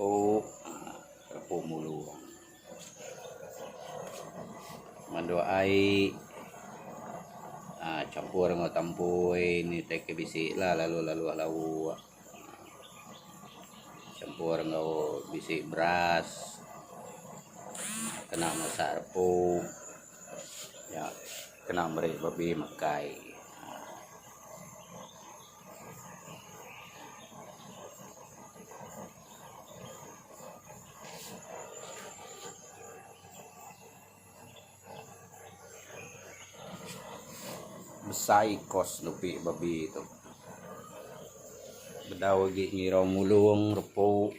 Repuk repuk mulung. Manduk ai aaa champur enggau tampui ni tai ke bisi lah lalu lalu lauk champur enggau bisi beras kena masak repuk nya kena meri babi makai. Besai kos nupi babi tu. Bedau agi ngira mulung repuk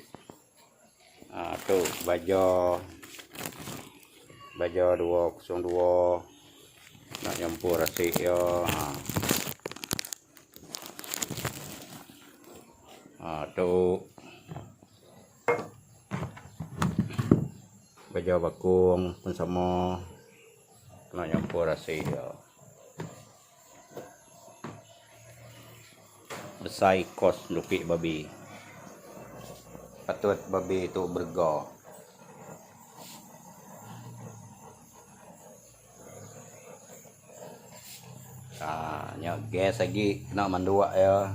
aaa tu baja baja 202 nak nyampur asi iya aaa. Aaa tu baja bakung pun sama kena nyampur asi iya. Besai kos nupi babi. Patut babi tu berega. Aaa nya gas agi kena manduk iya.